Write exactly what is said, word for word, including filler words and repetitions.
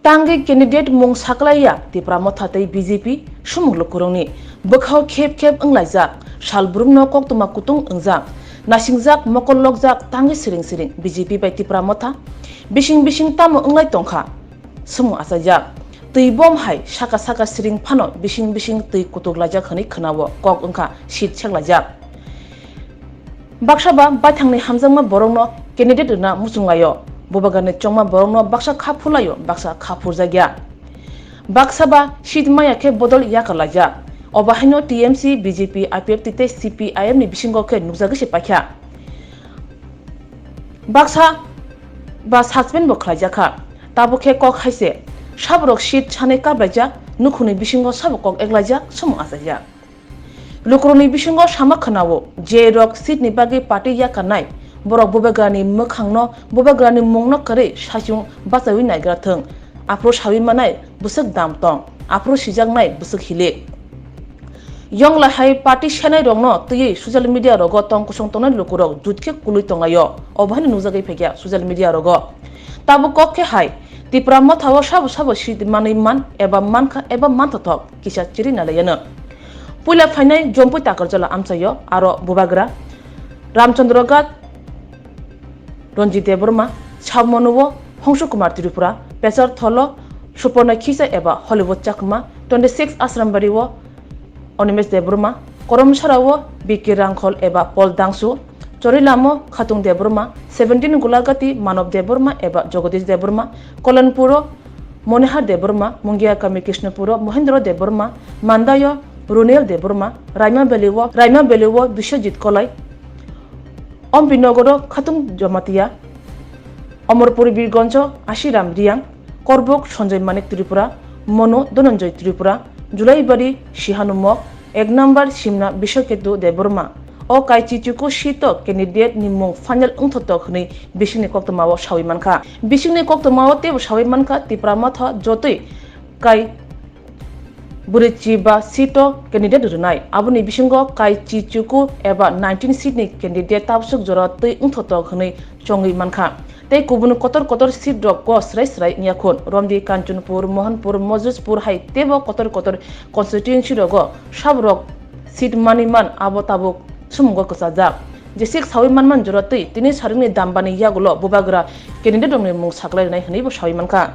Tangwi candidate mung saklaiya Tipra Motha tei B J P sumung lukurokni bwkhao khep khep wnglaijak, sal brumno koktwma kutung wngjak, nasingjak, mokol lokjak, tangwi siring siring B J P bai Tipra Motha bising bising tamo wnglai tongkha? Sumung achaijak. Twi bom hai saka saka siring phano bising bising twi kutuk laijak hwnwi khwnao, kok wngkha seat seklaijak. Baksa ba baithangni hamjakma borokno candidate rwna muchunglaio, bubagrani chongma borokno baksa kha phurlaio, baksa kha phurjakya. Baksa ba seat maya khe bodol yakarlaijak. Obo haino T M C, B J P, I P F T tei C P I M ni bisingo khe nukjagwi se paikha. Baksa ba suspend bo khlaijak kha. Tabuk khe kok hai se, saborok seat sanai kaplaijak, nukhungni bisingo sabo kok eklaijak, sumung achaijak. Lukurokni bisingo sama khwnao, je rok seat ni bagwi party yakarnai, borok bubagrani mwkhangno, bubagrani mungno kwrwi saichung bachaiwi naigra thwng, aphuru sawi manai bwswk dam tong, aphuru sijaknai bwswk hilik. Yong lai hai party senai rokno twiwi social media rogo tong kusung tongnai lukurok jut khe kulwi tonglaio, obo haino nukjagwi phaikha social media rogo. Tabuk kok khe hai, Tipra Motha o sabo sabo seat manwi man eba mankha eba manthothok kisa chiri nalaiyano. Puila phainai Jompui Takarjala amchaio aro bubagra Ramchandra Ghat, Ranjit Debbarma, Saumano o Hongsu Kumar Tripura, Pechar Tholo Suparna Khisa eba Hollywood Chakma, twenty six Asrambari o Animesh Debbarma, Koromsara o B K Rangkhol eba Paul Dangsu, Chorilamo Khatung Debbarma, seventeen Gulagati Manob Debbarma eba Jagadish Debbarma, Kalanpur o Monihar Debbarma, Mungiakami Krishnapur o Mohendra Debbarma, Mandai o Runel Debbarma, Raima Valley o, Raima Valley o Biswajit Kolai, Ompinagar o Khatung Jamatia, Amarpur Birganj o Ashiram Reang, Korbuk Sanjoy Manik Tripura, Monu Dhananjay Tripura, Julaibari Sihanu Mok, ek number Simna Biswaketu Debbarma. O kaichi chuku seat o candidate ni mung final wngthotok hwnwi bisingni koktwmao sawi mankha. Bisingni koktwmao teibo sawi mankha Tipra Motha jotoi kai bwrwichi ba seat o candidate rwnai. Aboni bisingo kaichi chuku eba nineteen seat ni candidate tabswk jora twi wngthotok hwnwi chongwi mankha. Tei kubun kotor kotor seat rok go srai srai wngya khun. Romdi, Kanchanpur, Mohanpur, Mojudpur hai teibo kotor kotor constituency rogo saborok seat manwi man abo tabuk sumungo kwchajak. Jesik sawi manman jora twi tini saringni dambani yagulo bubagra candidate rokni mung saklai rwnai hwnwi bo sawi mankha.